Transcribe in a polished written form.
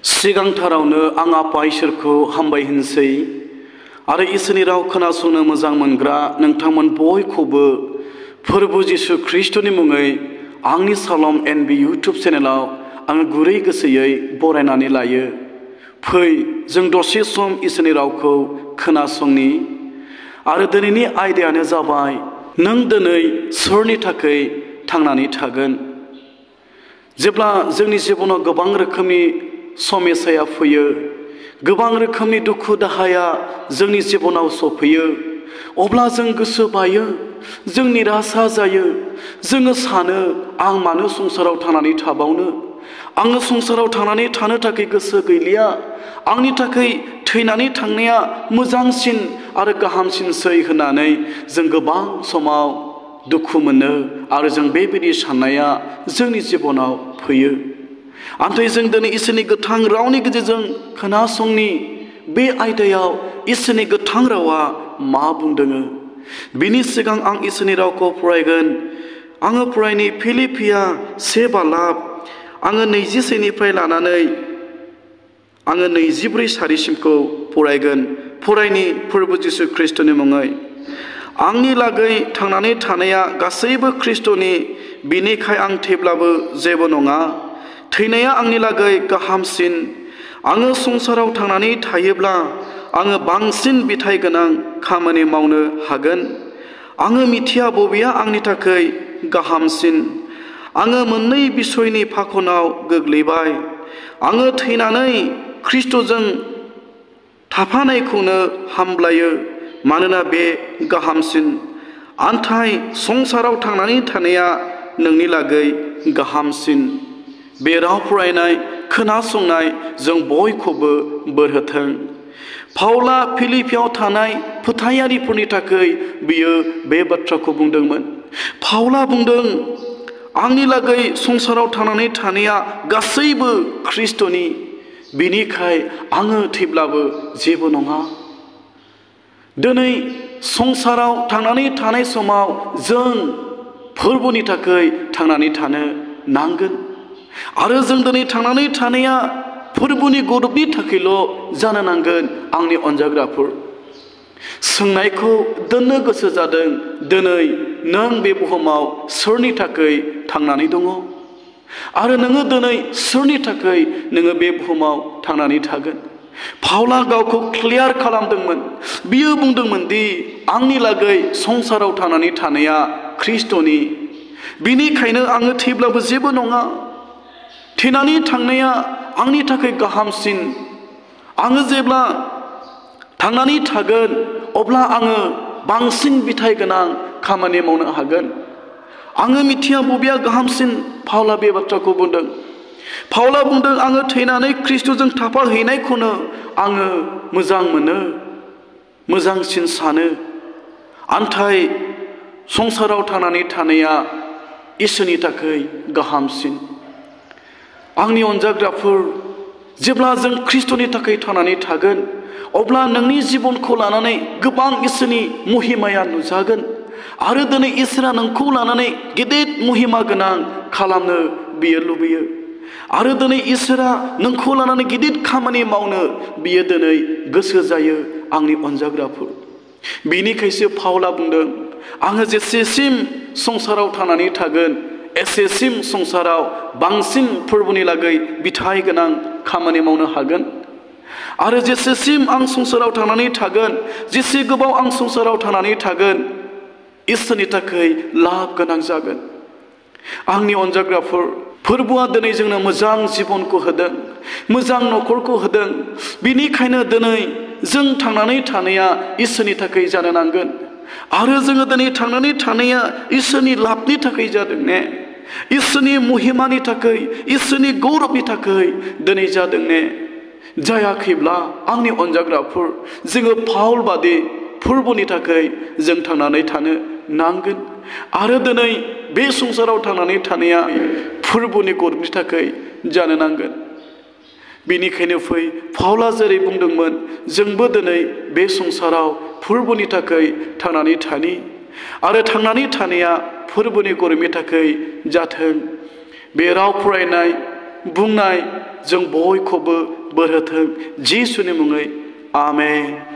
सिगांथारावनो आं आफा इसोरखौ हामबाय होनसै आरो इसोरनि राव खोनासंनो मोजां मोनग्रा नोंथांमोन बयखौबो फोरबो जिसु ख्रीष्टनि मुङै आंनि सालम एनबी यूट्यूब चेनेलाव आङो गुरै गोसोयै बरायनानै लायो। फै जों दसे सम इसोरनि रावखौ खोनासंनि आरो दिनैनि आयदायानो जाबाय नों दिनै सोरनि थाखाय थांनानै थागोन। जेब्ला जोंनि जिबनाव गोबां रोखोमनि समस्याया फैयो, गोबां रोखोमनि दुखु दाहाया जोंनि जिबनाव सफैयो, अब्ला जों गोसो बायो, जों निराशा जायो। जोङो सानो आं मानो संसाराव थांनानै थाबावनो, आङो संसाराव थांनानै थानो थाखाय गोसो गैलिया, आंनि थाखाय थैनानै थांनाया मोजांसिन आरो गाहामसिनसै होननानै जों गोबां समाव दुखु मोनो आरो जों बेबायदि साननाया जोंनि जिबनाव फैयो। नाथाय जों दिनै इसोरनि गोथां रावनि गेजेरजों खोनासंनि बे आयदायाव इसोरनि गोथां रावा मा बुंदों। बिनि सिगां आं इसोरनि रावखौ फरायगोन। आङो फरायनि फिलिपिया 1:12 आङो 21निफ्राय लानानै आङो 24 सारिसिमखौ फरायगोन। फरायनि फोरबो जिसु ख्रीष्टनि मुङै। आंनि लागै थांनानै थानाया गासैबो ख्रीष्टनि, बिनिखाय आं थैब्लाबो जेबो नङा, थैनाया आंनि लागै गाहामसिन। आङो संसाराव थांनानै थायोब्ला आङो बांसिन बिथाइ गोनां खामानि मावनो हागोन। आङो मिथिया बबेया आंनि थाखाय गाहामसिन। आङो मोननै बिसयनि फाखनाव गोग्लैबाय। आङो थैनानै ख्रीष्टजों थाफानायखौनो हामब्लायो, मानोना बे गाहामसिन। नाथाय संसाराव थांनानै थानाया नोंनि लागै गाहामसिन। बे राव फरायनाय खोनासंनाय जों बयखौबो बोर होथों। पाउला फिलिपियाव थानाय फोथायारिफोरनि थाखाय बियो बे बाथ्राखौ बुंदोंमोन। पाउला बुंदों, आंनि लागै संसाराव थांनानै थानाया गासैबो ख्रीष्टनि, बिनिखाय आङो थैब्लाबो जेबो नङा। दिनै संसाराव थांनानै थानाय समाव जों फोरबोनि थाखाय थांनानै थानो नांगोन आरो जों दिनै थांनानै थानाया फोरबोनि गौरबनि थाखायल' जानो नांगोन। आंनि अनजाग्राफोर, सोंनायखौ दोननो गोसो जादों, दिनै नों बे बुहुमाव सोरनि थाखाय थांनानै दङ आरो नोङो दिनै सोरनि थाखाय नोङो बे बुहुमाव थांनानै थागोन। पाउला गावखौ क्लियार खालामदोंमोन। बियो बुंदोंमोन दि आंनि लागै संसाराव थांनानै थानाया ख्रीष्टनि, बिनिखायनो आङो थैब्लाबो जेबो नङा, थैनानै थांनाया आंनि थाखाय गाहामसिन। आङो जेब्ला थांनानै थागोन अब्ला आङो बांसिन बिथाइ गोनां खामानि मावनो हागोन। आङो मिथिया बबेया गाहामसिन। पाउला बे बाथ्राखौ बुंदों। पाउला बुंदों, आङो थैनानै ख्रीष्टजों थाफाहैनायखौनो आङो मोजां मोनो, मोजांसिन सानो। नाथाय संसाराव थांनानै थानाया इसोरनि थाखाय गाहामसिन। आंनि अनजाग्राफोर, जेब्ला जों ख्रीष्टनि थाखाय थांनानै थागोन अब्ला नोंनि जिबनखौ लानानै गोबां इसोरनि महिमाया नुजागोन आरो दिनै इसोरा नोंखौ लानानै गेदेर महिमा गोनां खालामनो बियो लुबैयो आरो दिनै इसोरा नोंखौ लानानै गिदिर खामानि मावनो बियो दिनै गोसो जायो। आंनि अनजाग्राफोर, बिनिखायसो पाउला बुंदों, आङो जेसेसिम संसाराव थांनानै थागोन एसेसिम संसाराव बांसिन फोरबोनि लागै बिथाइ गोनां खामानि मावनो हागोन आरो जेसेसिम आं संसाराव थांनानै थागोन, जेसे गोबाव आं संसाराव थांनानै थागोन, इसोरनि थाखाय लाब गोनां जागोन। आंनि अनजाग्राफोर, फोरबोआ दिनै जोंनो मोजां जिबनखौ होदों, मोजां न'खरखौ होदों। बिनिखायनो दिनै जों थांनानै थानाया इसोरनि थाखाय जानो नांगोन आरो जोङो दिनै थांनानै थानाया इसोरनि लाबनि थाखाय जादों ने, इसोरनि महिमानि थाखाय, इसोरनि गौरबनि थाखाय दिनै जादों ने। जायाखैब्ला आंनि अनजाग्राफोर, जोङो पाउल बादि फोरबोनि थाखाय जों थांनानै थानो नांगोन आरो दिनै बे संसाराव थांनानै थानाया फोरबोनि गौरबनि थाखाय जानो नांगोन। बेनिखायनो फै, पाउला जेरै बुंदोंमोन, जोंबो दिनै बे संसाराव फोरबोनि थाखाय थांनानै थानि आरो थांनानै थानाया फोरबोनि गौरबनि थाखाय जाथों। बे राव फरायनाय बुंनाय जों बयखौबो बोर होथों जिसुनि मुङै आमेन।